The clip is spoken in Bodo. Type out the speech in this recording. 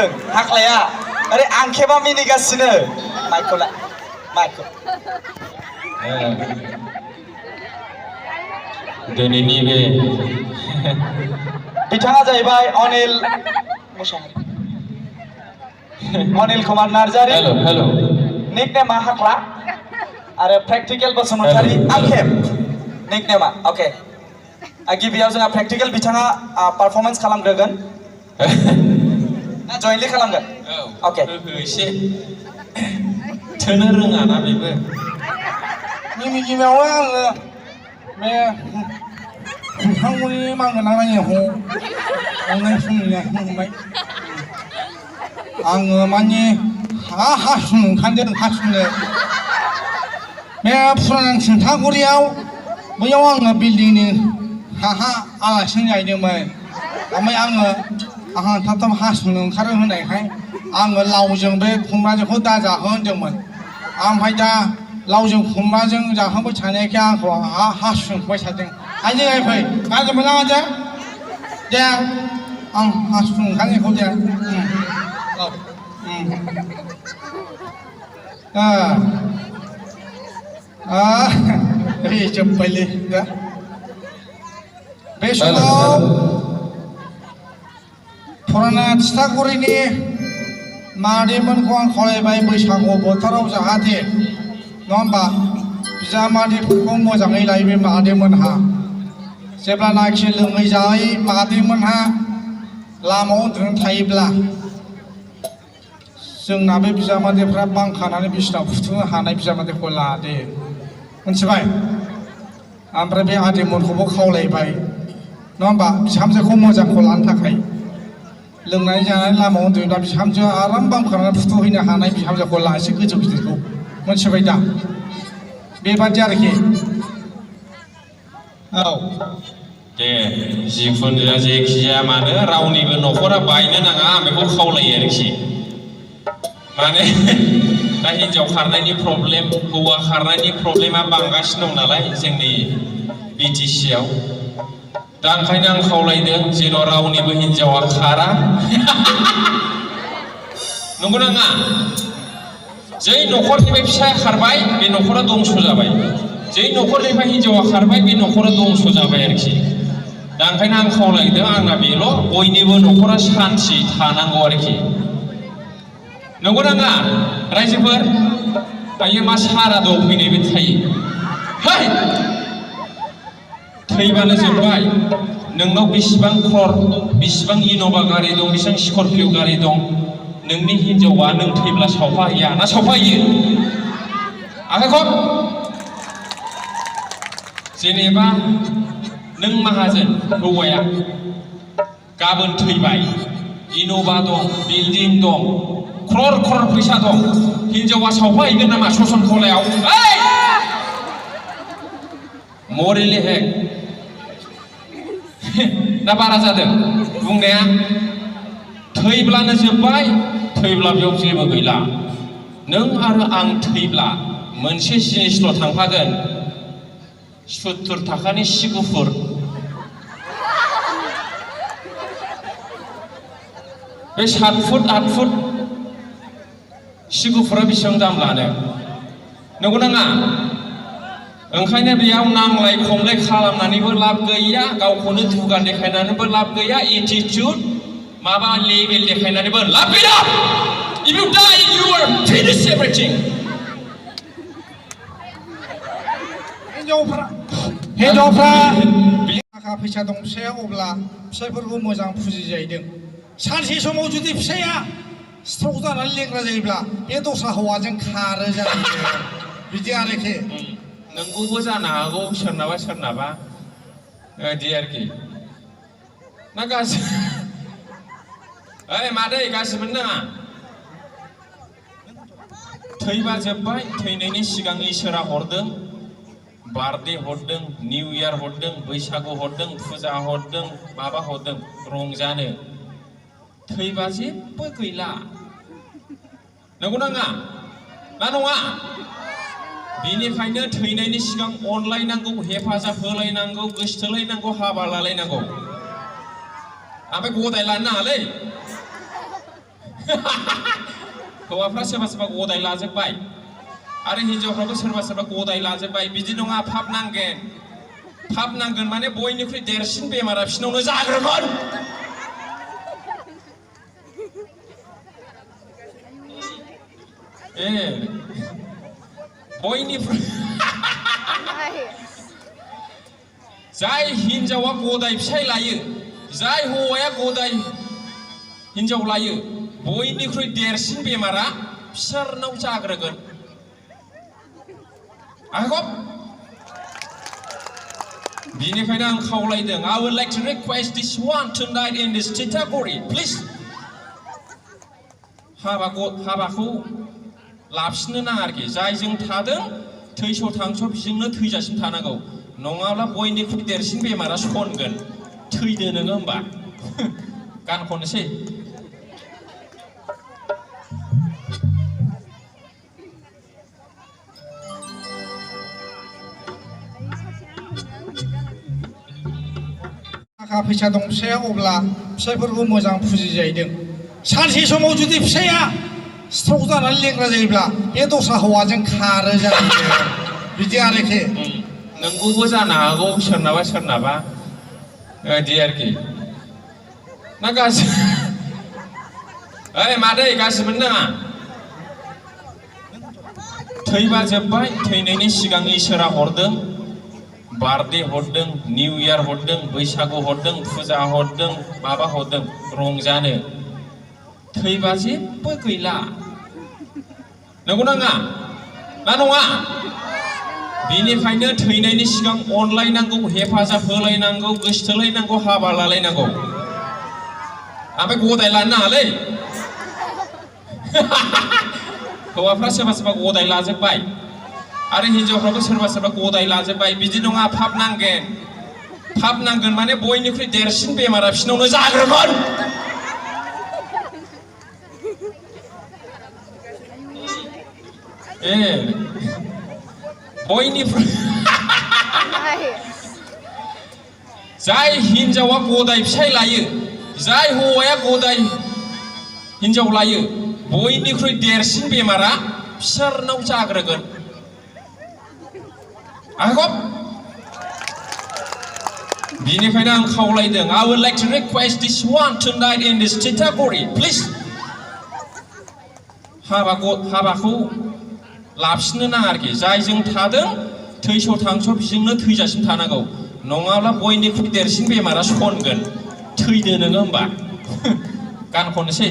मिनिदों हाख्लाया ओरै आंखेबा मिनिगासिनो माइकखौ ला माइकखौ दिनैनि बे बिथाङा जाहैबाय अनिल मुसाहारि अनिल कुमार नार्जारी हेलो निकनेमा हाख्ला आरो प्रेक्टिकल बसुमतारी आंखेब निकनेमा ओके गिबियाव जोंहा प्रेक्टिकल बिथाङा पारफरमेन्स खालामग्रोगोन ना जयेन्टलि खालामगोन ओके एसे थोनो रोङा ना बेबो गिबियावनो आङो बे नोंथांमोननि मावनायखौ अननाय फुंनिफ्राय आङो माने हासुनो ओंखारदों हासुनो बे फुराना थिंथागुरियाव बैयाव आङो बिल्डिंनि आलासि जाहैदोंमोन ओमफ्राय आंहा थाब थाब हासुनो ओंखारो होननायखाय आङो लावजों बे खुमब्राजोंखौ दाजाहो होनदोंमोन ओमफ्राय दा लावजों खुमब्राजों जाहोबाय थानायखाय आंखौ हासुबाय थादों आइजों फै गाज्रि मोना आइजो दे आं हासुनो ओंखारनायखौ दे जोब्बायलै बे समाव फुराना थिथागुरिनि मादैमोनखौ आं खावलायबाय बैसागु बोथोराव जाहाथे नङा होमबा बिजामादैफोरखौ मोजाङै लायो बे मादैमोनहा जेब्लानाखि लोङै जायै मादैमोनहा लामायाव उन्दुनानै थायोब्ला जोंना बे बिजामादैफ्रा बांखानानै बिसिनाव फुथुनो हानाय बिजामादैखौ लादे मिथिबाय ओमफ्राय बे आदैमोनखौबो खावलायबाय नङा होमबा बिहामजोखौ मोजांखौ लानो थाखाय लोंनानै जानानै लामायाव उन्दुयोब्ला बिहामजोआ आराम बांखानानै फुथुहैनो हानाय बिहामजोखौ ला एसे गोजौ गिदिरखौ मिथिबाय दा बेबादि आरोखि औ दे जिखुनु जाया जेखि जाया मानो रावनिबो न'खरा बायनो नाङा आं बेखौ खावलायो आरोखि माने दा हिनजाव खारनायनि प्रब्लेम हौवा खारनायनि प्रब्लेमा बांगासिनो दं नालाय जोंनि बिटिसिआव दा ओंखायनो आं खावलायदों जेन' रावनिबो हिनजावा खारा नंगौ नाङा जै न'खरनिफ्राय फिसाया खारबाय बे न'खरा दंस' जाबाय जै न'खरनिफ्राय हिनजावा खारबाय बे न'खरा दंस' जाबाय आरोखि दा ओंखायनो आं खावलायदों आंना बेल' बयनिबो न'खरा सान्थि थानांगौ आरोखि नंगौ नाङा रायजोफोर दायो मा सारादुआव फैनायबो थायो है थैबानो जोब्बाय नोंनाव बेसेबां क्रर बेसेबां इन'भा गारि दं बेसेबां स्करपिअ गारि दं नोंनि हिनजावा नों थैब्ला सावफाहैया ना सावफाहैयो आखाइ खब जेनेबा नों माहाजोन हौवाया गाबोन थैबाय इन'भा दं बिल्डिं दं क्रर क्रर फैसा दं हिनजावा सावफाहैगोन नामा ससन खलायाव मरेलि हेक दा बारा जादों बुंनाया थैब्लानो जोब्बाय थैब्ला बेयाव जेबो गैला नों आरो आं थैब्ला मोनसे जिनिसल' थांफागोन 70 थाखानि सि गुफुर बे 7 फुट 8 फुट सि गुफुरा बेसेबां दाम लानो नंगौ नाङा ओंखायनो बेयाव नांलाय खमलाय खालामनानैबो लाब गैया गावखौनो दुगा देखायनानैबो लाब गैया एटिट्युड माबा लेभेल देखायनानैबो लाब गैया if you die you are finish everything हिनजावफ्रा थाखा फैसा दं फिसाया अब्ला फिसायफोरखौ मोजां फुजिजाहैदों सानसे समाव जुदि फिसाया स्ट्रक जानानै लेंग्रा जायोब्ला बे दस्रा हौवाजों खारो जाहैयो बिदि आरोखि नोंगौबो जानो हागौ सोरनाबा सोरनाबा बिदि आरोखि ना गासिबो ओइ मादै गासिबो नाङा थैबा जोब्बाय थैनायनि सिगां इसोरा हरदों बार्थडे हरदों निउ इयार हरदों बैसागु हरदों फुजा हरदों माबा हरदों रंजानो थैबा जेबो गैला नंगौ नाङा ना नङा बेनिखायनो थैनायनि सिगां अनलायनांगौ हेफाजाब होलायनांगौ गोसथोलायनांगौ हाबा लालायनांगौ ओमफ्राय गदाय लानो नाङालै हौवाफ्रा सोरबा सोरबा गदाय लाजोब्बाय आरो हिनजावफ्राबो सोरबा सोरबा गदाय लाजोब्बाय बिदि नङा फाप नांगोन माने बयनिख्रुइ देरसिन बेमारा बिसिनावनो जाग्रोगोन बयनिख्रुइ जाय हिनजावा गदाय फिसाय लायो जाय हौवाया गदाय हिनजाव लायो बयनिख्रुइ देरसिन बेमारा बिसोरनाव जाग्रोगोन आगब बिनिखायनो आं खावलायदों I would like to request this one tonight in this category please हाबाखौ लाफिननो नाङा आरोखि जायजों थादों थैस' थांस' बिजोंनो थैजासिम थानांगौ नङाब्ला बयनिख्रुइ देरसिन बेमारा सनगोन थैदो नोङो होमबा गान खननोसै थाखा फैसा दं फिसाया अब्ला फिसायफोरखौ मोजां फुजिजाहैदों सानसे समाव जुदि फिसाया स्ट्रक जानानै लेंग्रा जायोब्ला बे दस्रा हौवाजों खारो जाहैदों बिदि आरोखि नंगौबो जानो हागौ सोरनाबा बिदि आरोखि ना गासिबो ओइ मादै गासिबो नाङा थैबा जोब्बाय थैनायनि सिगां इसोरा हरदों बार्थडे हरदों निउ इयार हरदों बैसागु हरदों फुजा हरदों माबा हरदों रंजानो थैबा जेबो गैला नंगौ ना नङा बेनिखायनो थैनायनि सिगां अनलायनांगौ हेफाजाब होलायनांगौ गोसोथोलायनांगौ हाबा लालायनांगौ ओमफ्राय गदाय लानो नाङालै हौवाफ्रा सोरबा सोरबा गदाय लाजोब्बाय आरो हिनजावफ्राबो सोरबा सोरबा गदाय लाजोब्बाय बिदि नङा फाप नांगोन माने बयनिख्रुइ देरसिन बेमारा बिसिनावनो जाग्रोगोन बयनिख्रुइ जाय हिनजावा गदाय फिसाय लायो जाय हौवाया गदाय हिनजाव लायो बयनिख्रुइ देरसिन बेमारा बिसोरनाव जाग्रोगोन आगब बिनिखायनो आं खावलायदों I would like to request this one tonight in this category please हाबाखौ लाफिननो नाङा आरोखि जायजों थादों थैस' थांस' बिजोंनो थैजासिम थानांगौ नङाब्ला बयनिख्रुइ देरसिन बेमारा सनगोन थैदो नोङो होमबा गान खननोसै